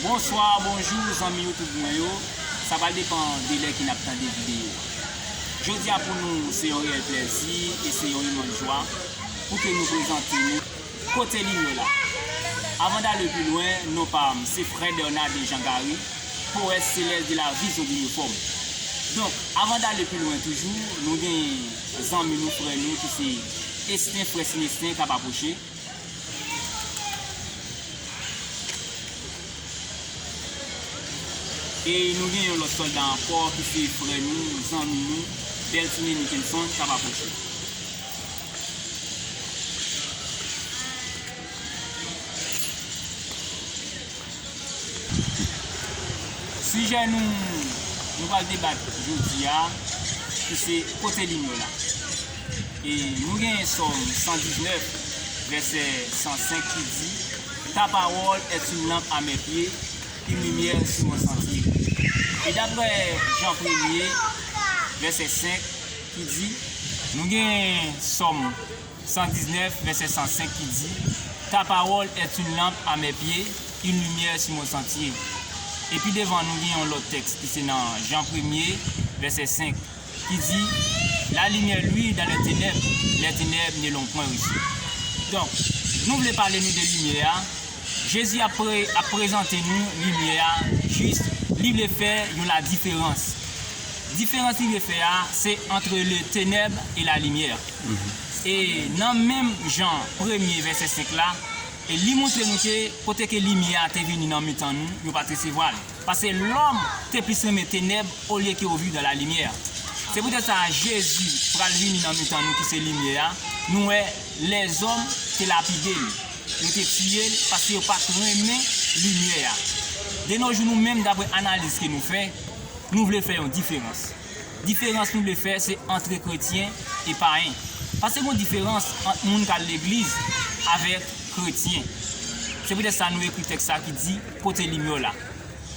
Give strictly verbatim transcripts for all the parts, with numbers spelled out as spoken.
Bonswa, bonjou, zanmi YouTube mwen yo. Sa pral depann de lè ke n ap tande videyo a. Jodi a pou nou, se yon reyèl plèzi e se yon imann jwa pou ke nou prezante nou Kote Limyè la. Avan n ale pi lwen, non pa m, se Frè Dernade Jean Garry, poète célèbre de la vision d'une forme. Donk, avan n ale pi lwen toujou, nou gen zanmi nou, frè nou, ki se Esten, frè Sinesten, k ap apwoche. E nou gen yon lòt sòlda ankò ki se frè nou, zanmi nou, Beltine Nickenson, k ap apwoche. Sijè nou, nou pral debat jodi a, ki se kote limyè la. E nou gen Sòm san diznèf, vèsè san senk ki di, Ta parole est une lampe à mes pieds, une lumière sur mon sentier. E daprè Jan premye, vèsè senk, ki di, nou gen Sòm san diznèf, vèsè san senk ki di, Ta parole est une lampe à mes pieds, une lumière sur mon sentier. E pi devan, nou gen yon lòt tèks ki se nan Jan premye, vèsè senk, ki di, La lumière luit dans les ténèbres, les ténèbres ne l'ont point reçue. Donk, nou vle pale nou de limyè a. Jezi ap, pre, ap prezante nou limyè a, jis li vle fè yon la diferans. Diferans li vle fè a, se entre les ténèbres et la lumière. E nan menm Jan premye, vèsè senk la, e li montre nou ke kote ke limyè a te vini nan mitan nou, yo pa t resevwa l. Paske lòm te plis renmen tenèb olye ke yo viv dans la lumière. Se poutèt sa, Jezi pral vini nan mitan nou ki se limyè a. Nou wè, lèzòm te lapide l. Yo te tiye l paske yo pa t renmen limyè a. De nos jours, nou menm, daprè analiz ke nou fè, nou vle fè yon diferans. Diferans nou vle fè, se antre kretyen e payen. Paske gon diferans ant moun k al legliz avèk kretyen. Se poutèt sa nou ekri tèks sa ki di, Kote limyè w la?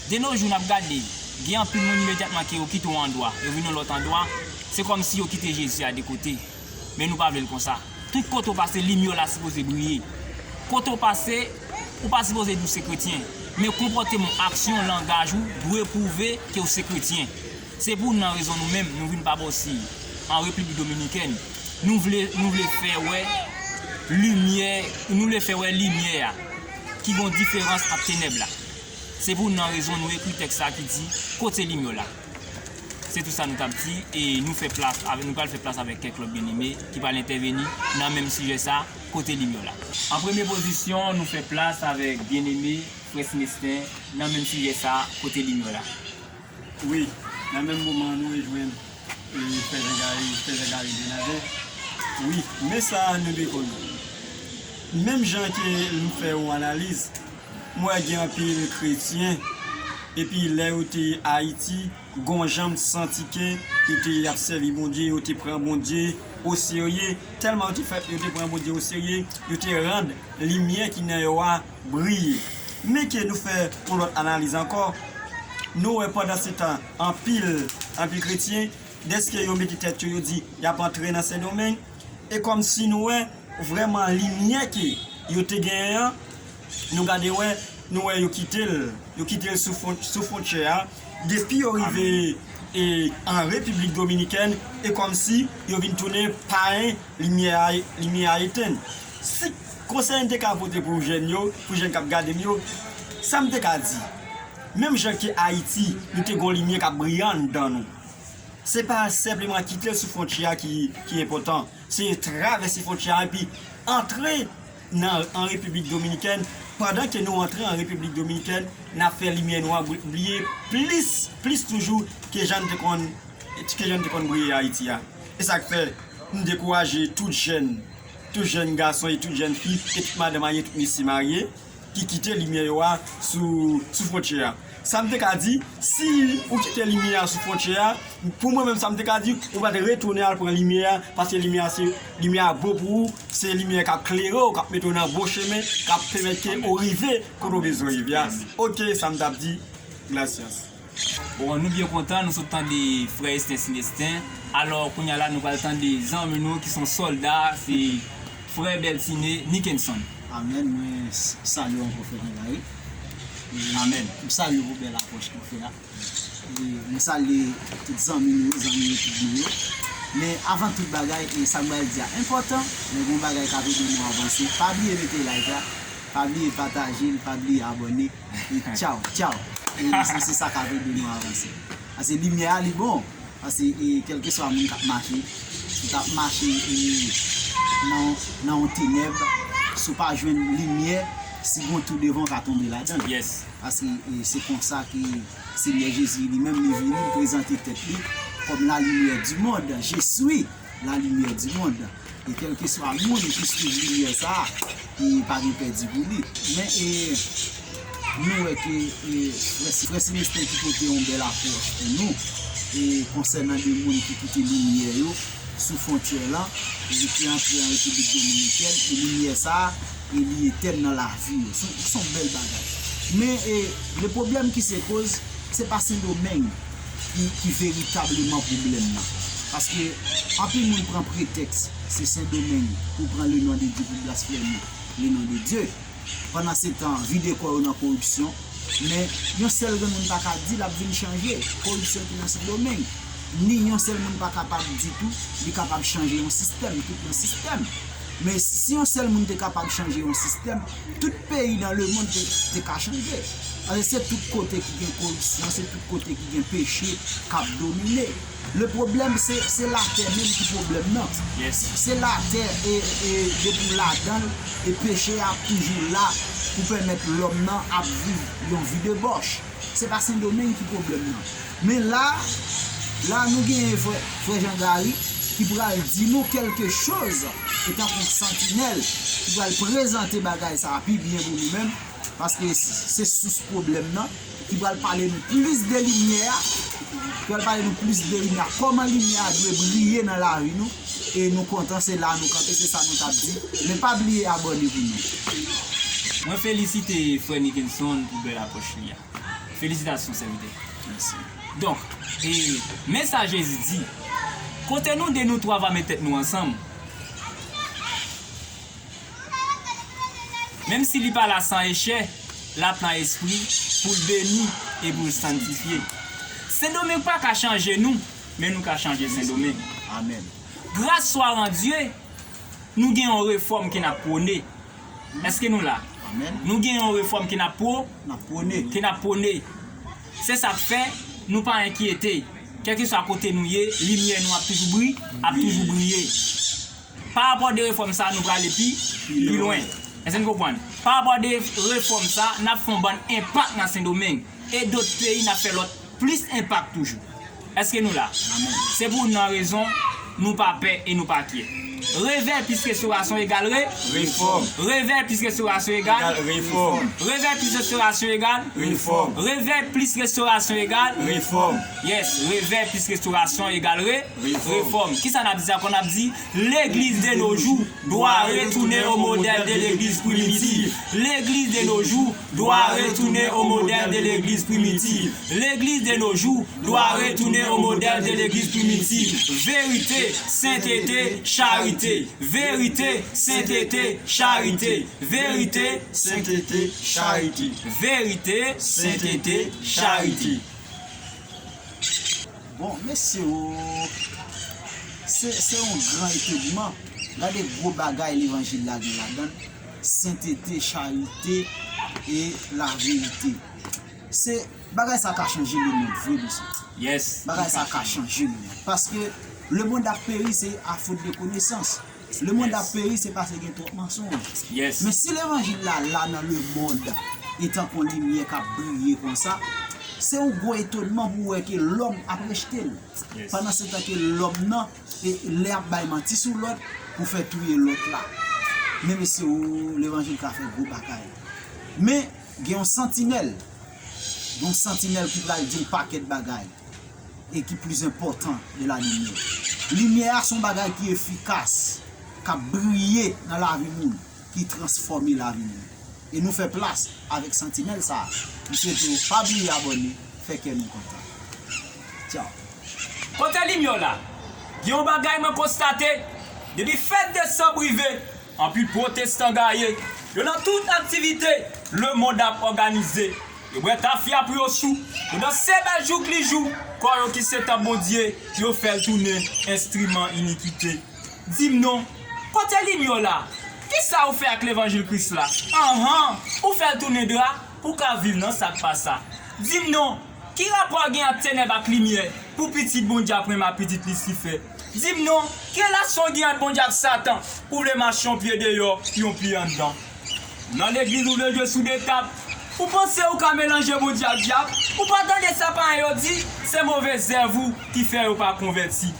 De nos jours, n ap gade, gen anpil moun imedyatman ke yo kite yon andwa, yo vin yon lòt andwa, se kòmsi yo kite Jezi a de kote. Men nou pa vle l konsa. Tout kote w pase, limyè w la sipoze briye. Kote w pase, ou pa sipoze di w se kretyen. Men konpòteman w, aksyon w, langaj ou dwe pwouve ke w se kretyen. Se pou nan rezon nou menm, nou vin pa bò si an Repiblik Dominikèn. Nou vle, nou vle fè wè limyè, nou vle fè wè limyè a, ki gon diferans ant tenèb la. Se pou nan rezon nou ekri tèks sa ki di, Kote limyè w la? Se tou sa nou t ap di, e nou fè plas avè, nou pral fè plas avèk kèk lòt byeneme ki pral entèveni nan menm sijè sa, Kote limyè w la? An premye pozisyon, nou fè plas avèk byeneme, frè Sinesten, nan menm sijè sa, Kote limyè w la? Wi, nan menm moman nou rejwenn, e, frè Jean Garry, frè Jean Garry Bernadette. Wi, men sa nou dwe konnen. Menm jan ke nou fè yon analiz, m wè gen anpil kretyen, epi lè yo te Ayiti, gon jan m santi ke yo te ap sèvi Bondye, yo te pran Bondye oserye, tèlman yo te fè, yo te pran Bondye oserye, yo te rann limyè ki nan yo a briye. Men ke nou fè yon lòt analiz ankò, nou wè pandansetan, anpil, anpil kretyen, dèske yo mete tèt yo, yo di y ap antre nan Sendomeng, e kòmsi nou wè, vrèman, limyè ke yo te genyen an, nou gade wè, nou wè yo kite l, yo kite l sou fwon-, sou fwontyè a. Depi yo rive, e, an Repiblik Dominikèn, e kòmsi yo vin tounen payen, limyè a, limyè a etenn. Si konsèy m te ka pote pou jèn yo, pou jèn k ap gade m yo, sa m te ka di? Menm jan ke Ayiti, nou te gon limyè k ap briye anndan nou. Se pa senpleman kite l sou fwontyè a ki, ki enpòtan. Se travèse fwontyè a epi antre nan, an Repiblik Dominikèn. Pandan ke nou antre an Repiblik Dominikèn, n ap fè limyè nou an bri-, briye plis, plis toujou ke jan n te konn, ke jan n te konn briye Ayiti a. E sa k fè m dekouraje tout jèn, tout jèn gason e tout jèn fi, e tout madan marye, tout mesye marye, ki kite limyè yo a sou, sou fwontyè a. Sa m te ka di, si ou kite limyè a sou fwontyè a, pou mwen menm sa m te ka di, ou pa t retounen al pran limyè a, paske limyè a se, limyè a bon pou ou, se limyè k ap klere w, k ap mete w nan bon chemen, k ap pèmèt ke ou rive kote w bezwen rive a. Oke, sa m t ap di, gracias. Bon, nou byen kontan, nou sot tande frè Esten Sinesten. Alò, kounye a la, nou pral tande zanmi nou ki se yon sòlda, se frè Beltine Nickenson. Amèn, mwen s-, salye w ankò, frè Jean Garry. Amèn. M salye w pou bèl apwòch ke w fè a. E, mwen salye tout zanmi nou yo, zanmi YouTube nou yo. Men avan tout bagay, e sa m pral di a enpòtan, men gen yon bagay k ap ede nou avanse. Pa bliye mete like la, pa bliye pataje l, pa bliye abòne. E tchaw, tchaw. E se, se sa k ap ede nou avanse. Paske limyè a, li bon. Paske, e, kèlkeswa moun k ap mache, si w t ap mache, e, nan, nan yon tenèb, si w pa jwenn limyè, si gen yon twou devan, w ka tonbe ladan l. Yes. Paske, e, se konsa ke Senyè Jezi li menm li vini, li prezante tèt li kòm la lumière du monde. Je suis la lumière du monde. E kèlkeswa moun ki swiv limyè sa a, e pa gen pèdi pou li. Men, e, nou wè ke, e, frè, frè Celestin ki pote yon bèl apwòch pou nou, e, konsènan de moun ki kite limyè yo sou fwontyè lan, e ki antre an Repiblik Dominikèn, e limyè sa a, e li etèn nan lavi yo. Se, se yon bèl bagay. Men, e, le pwoblèm ki se koz, se pa Sendomeng ki, ki veritableman pwoblèm nan. Paske anpil moun pran pretèks, se Sendomeng pou pran le nom de Dieu pou blasfème le nom de Dieu. Pandan se tan, vide kò yo nan koripsyon. Men, yon sèl grenn moun pa ka di l ap vin chanje koripsyon ki nan Sendomeng. Ni yon sèl moun pa kapab di tou, li kapab chanje yon sistèm, tout nan sistèm. Men si yon sèl moun te kapab chanje yon sistèm, tout peyi nan lemonn te, te ka chanje. Paske se tout kote ki gen koripsyon, se tout kote ki gen peche k ap domine. Le pwoblèm, se, se latè menm ki pwoblèm nan. Yes. Se latè, e, e depi w ladan l, e peche a ap toujou la pou pèmèt lòm nan ap viv yon vi debòch. Se pa Sendomeng ki pwoblèm nan. Men la, la nou genyen frè, frè Jean Gary ki pral di nou kèlke choz, etankou yon santinèl, ki pral prezante bagay sa a pi byen pou nou menm, paske se sous pwoblèm nan, ki pral pale nou plis de limyè a, ki pral pale nou plis de limyè a, kòman limyè a dwe briye nan lavi nou, e nou kontan se la nou kanpe, se sa nou t ap di, men pa bliye abòne pou nou. Mwen felisite frè Nickenson pou bèl apwòch li a. Felisitasyon, sèvitè. Mèsi. Donk, e, men sa Jezi di, kote nou de nou twa va met tèt nou ansanm, menm si li pa la san e chè, l ap la espri pou l beni e pou l sanntifye. Sendomeng pa ka chanje nou, men nou ka chanje Sendomeng. Amèn. Gras swa an Dye, nou gen yon refòm ke n ap pwone. Èske nou la? Amèn. Nou gen yon refòm ke n ap pwo-, N ap pwone. Ke n ap pwone. Se sa k fè nou pa enkyete. Kèlkeswa kote nou ye, limyè nou ap toujou bri-, ap toujou briye. Pa rapò de refòm sa, nou prale pi, pi lwen. Èske n konprann? Pa rapò de refòm sa, n ap fè yon bann enpak nan Sendomeng. E dòt peyi, n ap fè lòt plis enpak toujou. Èske nou la? Amèn. Se pou nan rezon, nou pa pè e nou pa kyè. Revè plis restorasyon egal re-, Refòm. Revè plis restorasyon egal Egal refòm. Revè plis restorasyon egal Refòm. Revè plis restorasyon egal Refòm. Yes, revè plis restorasyon egal re-, Refòm. Refòm. Kisa n ap di ankò? N ap di, L'église de nos jours doit retourner au modèle de l'église primitive. L'église de nos jours doit retourner au modèle de l'église primitive. L'église de nos jours doit retourner au modèle de l'église primitive. Vérité, sainteté, charité. Vérité, sainteté, charité. Vérité, Sainteté, charité. Vérité, sainteté, charité. Bon, mesye o, se, se yon gran etonnman. Gade gwo bagay levanjil la gen ladan l. Sentete, charite e laverite. Se, bagay sa ka chanje lemonn vre, mesye. Yes. Bagay sa ka chanje lemonn. Paske lemonn ap peri, se afot de konesans. Lemonn ap peri, se paske gen twòp mansonj. Yes. Men si levanjil la la nan lemonn, etankou yon limyè k ap briye konsa, se yon gwo etonnman pou w wè ke lòm ap rejte l. Yes. Pandan se tan ke lòm nan, e, lè ap bay manti sou lòt pou fè touye lòt la. Men mesye, o, levanjil ka fè gwo bagay. Men gen yon santinèl, gen yon santinèl ki pral di yon pakèt bagay e ki plis enpòtan de la limyè. Limyè a se yon bagay ki efikas, k ap briye nan lavi moun, ki transfòme lavi moun. E nou fè plas avèk santinèl sa a. M swete w pa bliye abòne, fè kè nou kontan. Tchaw. Kote limyè w la? Gen yon bagay mwen konstate, depi fèt desanm rive, anpil pwotestan gaye, yo nan tout aktivite lemonn ap òganize. Yo bwè tafya pou yo sou. Yo danse bèl jouk li jou. Kò yo ki se tanp Bondye, yo fè l tounen enstriman inikite. Di m non, kote limyè w la? Kisa ou fè ak levanjil Kris la? Anhan, ou fè l tounen dra pou w ka viv nan sa k pa sa. Di m non, ki rapò gen ant tenèb ak limyè pou pitit Bondye ap renmen ak pitit Lisifè? Di m non, ki relasyon gen ant Bondye ak Satan pou w vle mache yon pye deyò, yon pye anndan? Nan legliz ou vle jwe sou de tab. Ou panse ou ka melanje Bondye ak dyab? Ou pa tande sa paran yo di? Se move zèv ou ki fè yo pa konvèti.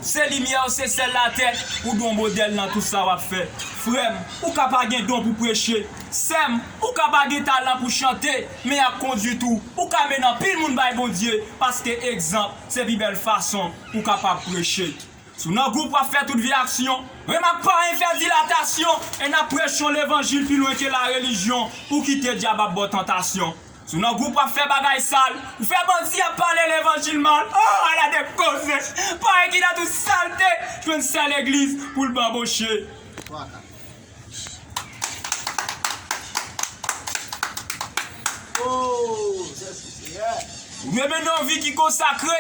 Se limyè ou, se sèl latè, ou dwe yon modèl nan tout sa w ap fè. Frè m, ou ka pa gen don pou preche. Sè m, ou ka pa gen talan pou chante, men ak kondwit ou, ou ka mennen anpil moun bay Bondye, paske egzanp se pi bèl fason ou kapab preche. Si w nan gwoup w ap fè tout vye aksyon, renmak paran fè dilatasyon, e n ap preche yon levanjil pi lwen ke larelijyon, ou kite dyab ap ba w tantasyon. Si w nan gwoup w ap fè bagay sal, ou fè bandi ap pale levanjil mal, oh, ala de koze! Paran ki nan tout salte, jwenn sèl legliz pou l banboche. Oh, Jezi Seyè. Ou dwe mennen yon vi ki konsakre,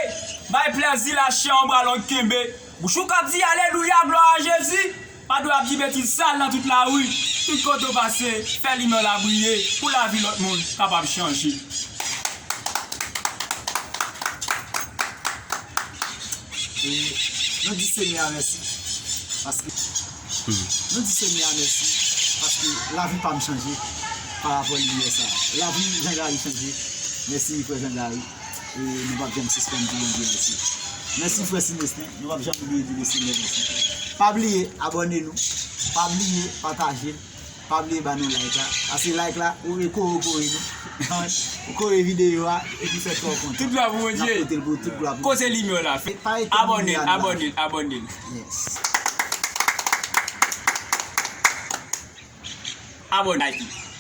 bay plèzi lachè yon bwa long kenbe. Bouch ou k ap di alelouya, glwa a Jezi, pa dwe ap di betiz sal nan tout lari. Tout kote w pase, fè limyè w la briye pou lavi lòt moun kapab chanje. E nou di Senyè a mèsi. Paske nou di Senyè a mèsi. Paske lavi pa m chanje pa rapò limyè sa. Lavi Jean Gary chanje. Mèsi, frè Jean Gary. E nou p ap janm sispann di Bondye mèsi. Mèsi, frè Silestin. Nou p ap janm bliye di Lesenyè mèsi. Pa bliye abòne nou. Pa bliye pataje l. Pa bliye ba nou like la. Pase like la, ou e kore kore nou. Ou kore videyo a, epi fè kè w kontan. Tout glwa pou Bondye. N ap pote l pou tout glwa pou Bondye. Kote limyè w la? Pa etèn limyè a nan lavi. Abòne l, abòne l, abòne l. Yes. Abòne, like.